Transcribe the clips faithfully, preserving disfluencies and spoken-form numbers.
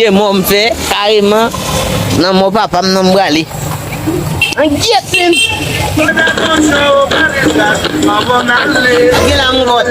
Mò m fè, kareman, nan mò papa m nan m prale. An gyèt, men. Gen la, mon bòt.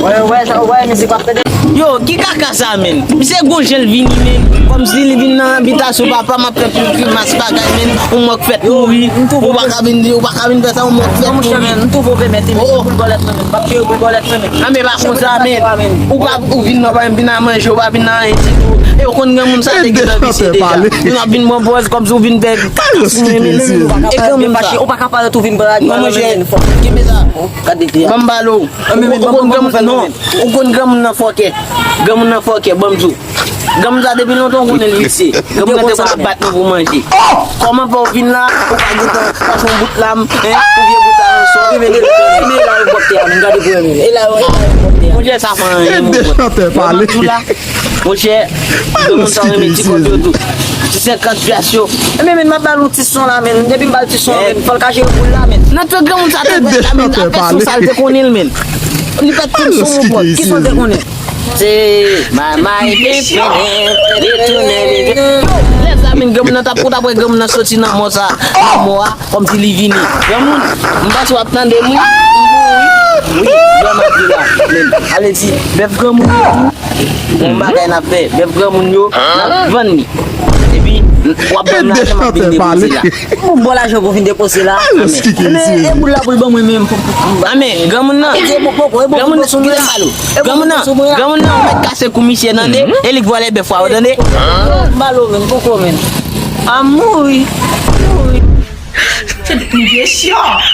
Wè, wè, sa, wè, mizik ap pede. Yo, ki kaka sa, men? Misye gon jan l vini, men. Kòmsi li vin nan bitasyon papa m ap fè pi, pi mas bagay, men. Yon mò k fèt mouri. Ou pa ka vin di, ou pa ka vin fè sa, yon mò k fèt mouri. M twouve w byen mèt, men. Boul bòlèt, men. M ap peye boul bòlèt, men. Nan, men pa konsa, men. Ou pa, ou vin nan, pa vin nan manje, ou pa vin nan anyen ditou. E yo konn granmoun sa te gentan visye deja. Moun ap vin pran pòz kòmsi ou vin fè. E granmoun sa. Ou pa ka parèt ou vin pran. Non, monchè. Kenbe sa. Ban m pale w. Ou konn granmoun, non. Ou konn granmoun nan fòkè. Granmoun nan fòkè, ban m di w. Granmoun sa depi lontan ou konnen l visye. Granmoun nan te konn ap bat nou pou manje. Kòman fè w vin la, ou pa gentan pase yon bout lam, hein, ou vye bout la nan sò. Men, men, men, la yo bòk tè a, men, gade pou men. E la yo, e la yo bòk tè a. Monchè, sa pa anyen, mon bòt. Monchè, granmoun sa renmen ti kòb yo tou. Ti senkant pyas yo. E men, men, m ap ba nou ti son la, men. Depi m ba l ti son, men, fò l ka jere boul la, men. Nan tan granmoun sa te fè la, men, apèsyon sa l te konnen l, men. Li pa t konn son, mon bòt. Ki son te konnen? Se mamay de plen, detounen li. Yo, lè sa, men, granmoun nan t ap, ou t ap wè granmoun nan soti nan mò sa, nan mò a, kòmsi li vini. Granmoun, m panse w ap tande m, wi. M pou wi. Wi, granmoun ap di la. Men, ale di, bèf granmoun yo tou. Yon bagay n ap fè. Bèf granmoun yo, n ap vann li. Epi, w ap ban m lajan, m ap vin depoze la. Bon, bon lajan pou vin depoze la. Men, e boul la pou l ban mwen menm. Amen, granmoun nan. Granmoun nan, kite sa lo. Granmoun nan, granmoun nan, ou mèt kase kou misye, tande? E li k vòlè bèf la, ou tande? Balo, men, poko, men. A mouri. Mouri. Se de syon.